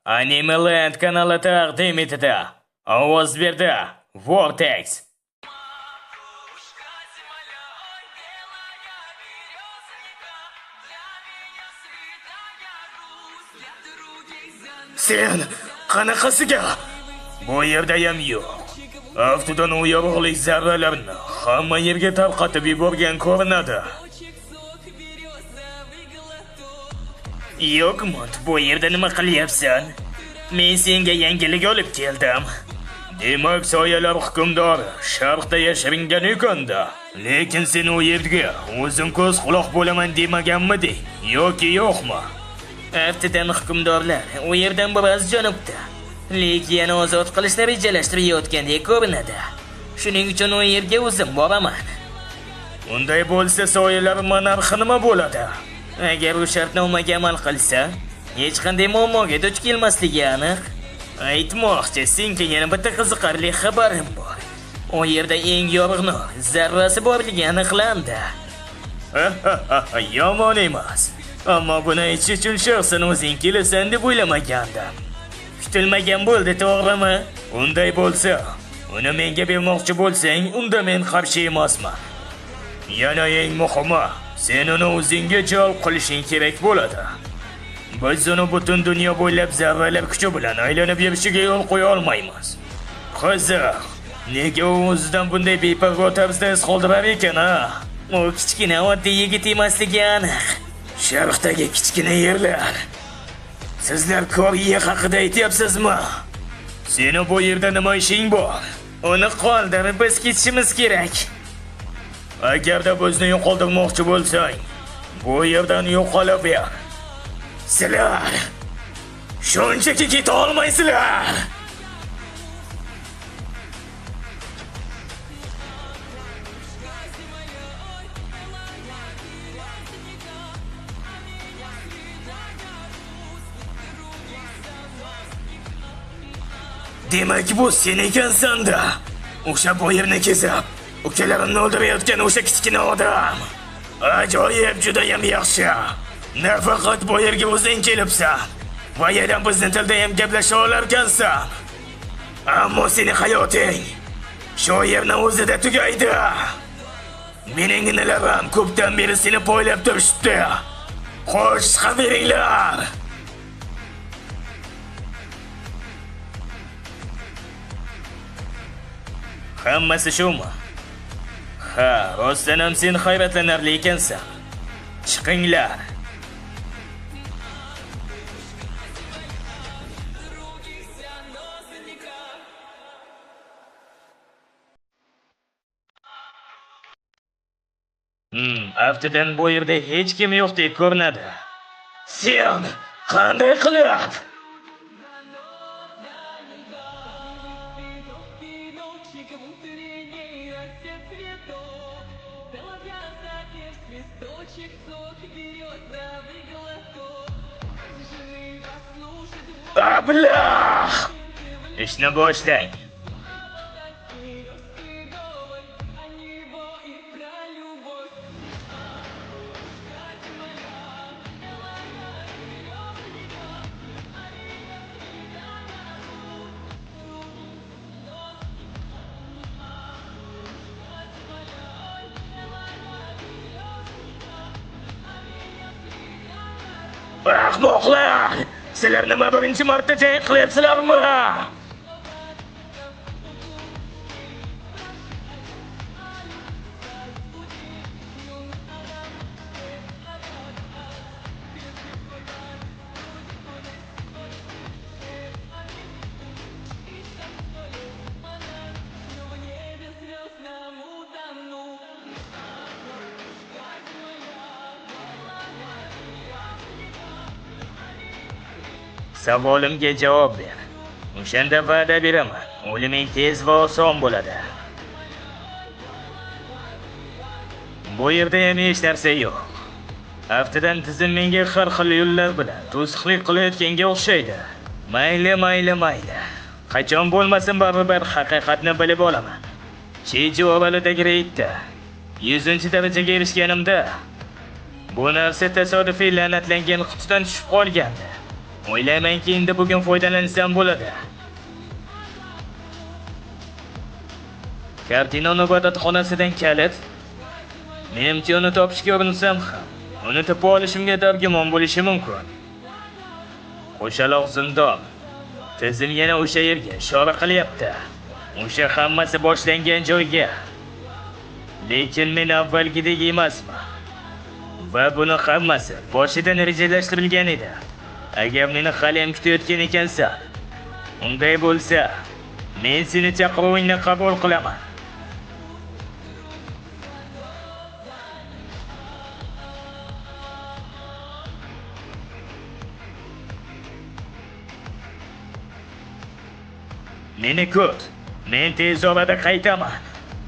Animeland kanali taqdim etadi. Ovoz berdi Vortex. Sen qanaqasiga? Bu yerda ham yo'q. Aftidan u yorug'lik zarralarini hamma yerga tarqatib yuborgan ko'rinadi. Yo'qmont, bu yerda nima qilyapsan? Men senga yangilik olib keldim. Demak, soyalar hukmdori sharqda yashiringan ekanda. Lekin sen u yerga o'zim ko'z quloq bo'laman demaganmiding yoki yo'qmi? Aftidan hukmdorlar u yerdan biroz janubda. Lekin ozod qilishni rejalashtirayotgandek ko'rinadi. Shuning uchun u yerga o'zim boraman. Unday bo'lsa soyalar monarxi nima bo'ladi? Agar u shartnomaga amal qilsa, hech qanday muammoga duch kelmasligi aniq. Aytmoqchi, senga yana bitta qiziqarli xabarim bor. U yerda eng yorug' nur zarrasi borligi aniqlandi. Yomon emas. Ammo buni aytish uchun shaxsan o'zing kelasan deb o'ylamagandim. Kutilmagan bo'ldi, to'g'rimi? Unday bo'lsa, uni menga bermoqchi bo'lsang, unda men qarshi emasman. Yana eng muhimi, sen uni o'zingga jalb qilishing kerak bo'ladi. Biz uni butun dunyo bo'ylab zarralar kuchi bilan aylanib yurishiga yo'l qo'ya olmaymiz. Qiziq, nega u o'zidan bunday beparvo tarzda iz qoldirar ekan, ha? U kichkina oddiy yigit emasligi aniq. Sharqdagi kichkina yerlar. Sizlar Koreya haqida aytyapsizmi? Seni bu yerda nima ishing bor? Uni qoldir, biz ketishimiz kerak. Agarda bizni yo'qoltirmoqchi bo'lsang, bu yerdan yo'qolib ber. Sizlar shunchaki keta olmaysizlar. Demak, bu sen ekansan-da. O'sha bu yerni kezib, ukalarimni o'ldirayotgan o'sha kichkina odam. Ajoyib, judayam yaxshi. Nafaqat bu yerga o'zing kelibsan va yana bizni tilda ham gaplasha olarkansan. Ammo seni hayoting shu yerni o'zida tugaydi. Mening inilarim ko'pdan beri seni poylab turishibdi. Xo'sh, chiqaveringlar. Hammasi shumi? Ha, rostdan ham sen hayratlanarli ekansan. Chiqinglar. Aftidan bu yerda hech kim yo'qdek ko'rinadi. Sen qanday qilib? Ablah! Ishni boshlang. Ahmoqlar! Sizlar nima birinchi marta jang qilyapsizlarmi? Savolimga javob ber. O'shanda va'da beraman, o'liming tez va oson bo'ladi. Bu yerda ham hech narsa yo'q. Aftidan tizim menga har xil yo'llar bilan to'siqlik qilayotganga o'xshaydi. Mayli, mayli, mayli. Qachon bo'lmasin baribir haqiqatni bilib olaman. Cheju orolidagi reydda 100-darajaga erishganimda bu narsa tasodifiy la'natlangan qutidan tushib qolgandi. O'ylaymanki, endi bugun foydalansam bo'ladi. Kartinoni ibodatxonasidan kalit. Menimcha uni topishga urinsam ham, uni topa olishimga dargumon bo'lishi mumkin. Qo'shaloq zindon. Tizim yana o'sha yerga ishora qilyapti. O'sha hammasi boshlangan joyga. Lekin men avvalgidek emasman. Va buni hammasi boshidan rejalashtirilgan edi. Agar meni hali ham kutayotgan ekansan, unday bo'lsa, men seni chaqiruvingni qabul qilaman. Meni kut. Men tez orada qaytaman.